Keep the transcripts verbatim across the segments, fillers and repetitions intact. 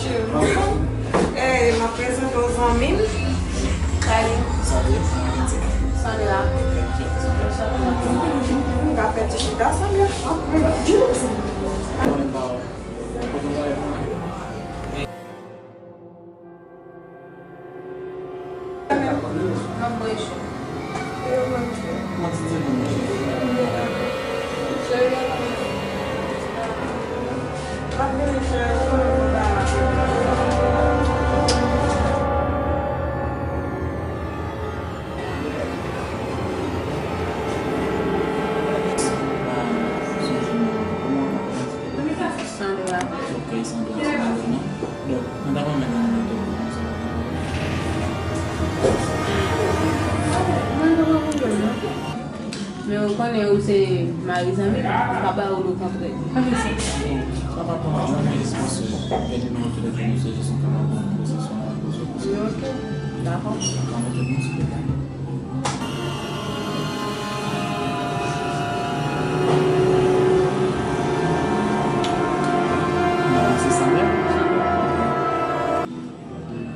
Ey, m ap prezante w zanmi m. Salut. Salut. Salut la. M ka fè ti chita, salut. San dola. Ok, san dola, san dola, non? Donk, mwen ta renmen nan moto pou mwen sa. Mwen pa pran pwoblèm, non. Men ou konnen ou se mari zanmi m, m pa ba ou lekontrè. Sa pa pran, mwen jis panse gen nimewo telefòn ou, se jis yon kapab konvèsasyon avèk ou, se pou sa. Ok, dakò. Dakò, mete mwen sou telefòn.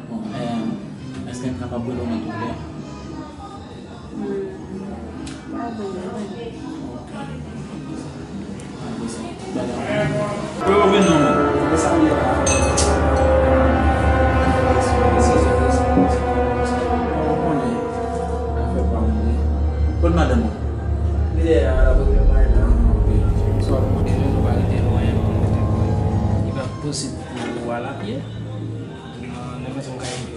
Bon, èm, èske m kapab rele w nan tout lè? Hmm, pa vre. Ok. Apre sa, bagay. Yo vin non, men. Sa m ye la. Ou konnen, afè pa m li. Kot madanm ou? Li dèyè a, l ap regle bagay la. Ok. Sa w ap mande? Li pa rete lwen pou mete kò. Li pa posib pou w al a pye. Nan, nan fason m ka ede w.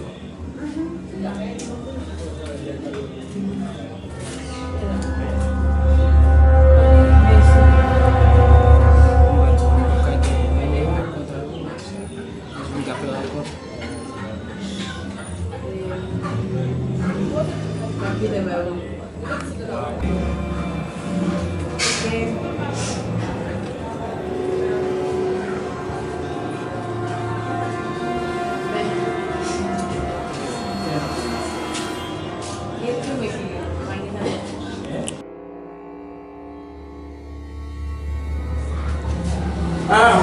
Ah,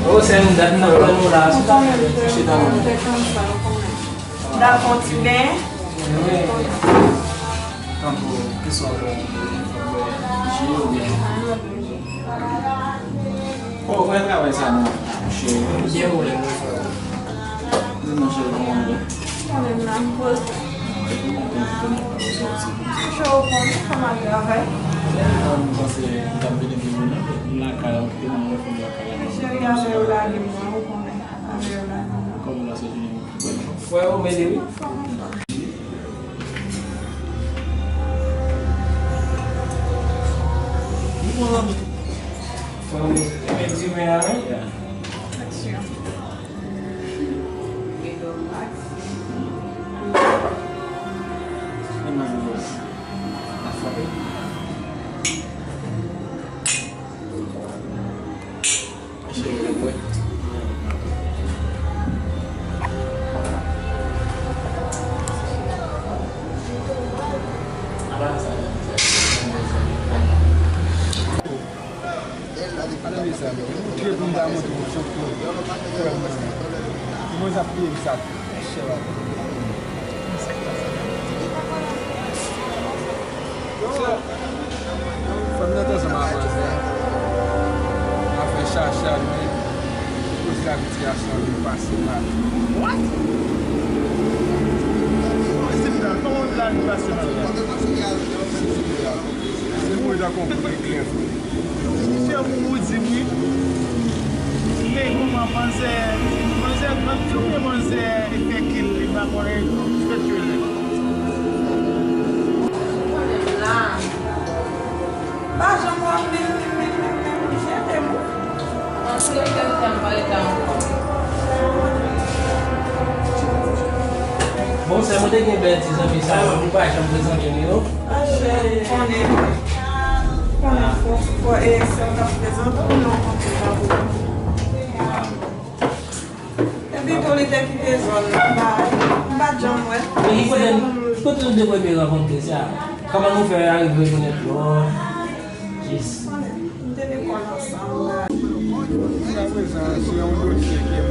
oh, sè m, dat m ap tann ou la. Chita, mwen. Dakò, ti ben. Tankou, kisa w fè? Ji oubyen? Oh, mwen travay sa non, cheri. Byen ou lè mwen fè. Di non, cheri, kòman w ye? Mwen menm la, m poze. Cho, ou konnen kòman travay. Mwen panse m t ap vini pi bonè. M lakay, ou kite mwen refè lakay la. Cheri, avè yo lage m nan, ou konnen. Avè yo lage m nan. Kòman w pase jounen? Frè ou mele wi. Frè ou mele dimen a wi. Aksyon. Mwen ap peye sa. Fè m nan tan sa madanmwazèl. Afè chacha li menm. Koz la sitiyasyon li pase mal. What? Kòman se la? Kòman la li pase mal la? Se mwen ta konprann klè. Misye pou ou di wi. Men kòman manzè, manzè grann tou, men manzè fè kil li pa konnen fèt yo lè. Ou konnen m la. Pa janm wè m menm, menm, menm, menm, menm, jete m. An, si yo te fè m pale ta ankò. Bon, sè mwen te gen bèl ti zanmi sa, ou pa janm prezante m yo. Konnen, konnen fò, fò, e, sè w t ap prezante w, non, kontre la pou. Epi tou li te kite zòn nan, m pa, m pa t janm wè l. E ki kote, ki kote nou te premye rankontre sa? Kòman nou fè arive jwenn lò? Jis. M te lekòl ansanm. Jiska prezan, se yon dosye ke m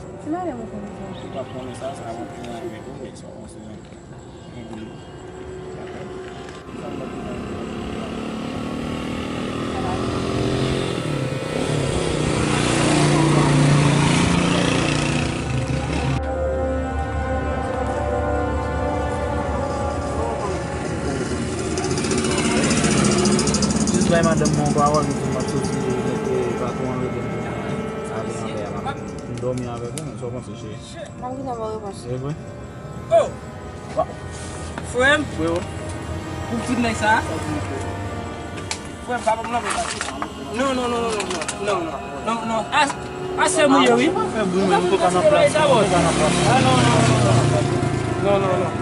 Ti madanm ou konnen sa. Ou pa konnen sa, sa va pran avèk ou, men sa w konsidere. Sa va Bay madanm mwen yon pawòl, m di m ap soti, mete patwon an rele m pou mwen ale anvè a la. M dòmi avèk ou, men sa w panse, cheri? M ap gentan ba w repons. E vre? Oh! Frè m? Frero. Ou fout nèg sa? Frè m, pa ban m lanmè sa. Non, non, non, non, non, non, non, non, non, non. A, a se mouye, wi. Ou pa fè bri, men ou te ka nan plas, ou te ka nan plas. Ah, non, non, non, non, non. Non, non, non.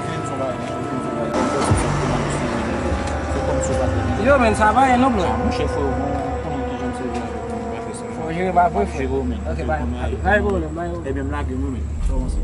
Yo, men sa pa ye non, bro. Monchè, frè, ou konnen kijan m sèvi avèk ou, men pa fè sa. Fò jere pa vre, frè. Jere w, men. Ok, bay. Pa gen pwoblèm, bay. Ebyen, m lage w, men. Sa w panse?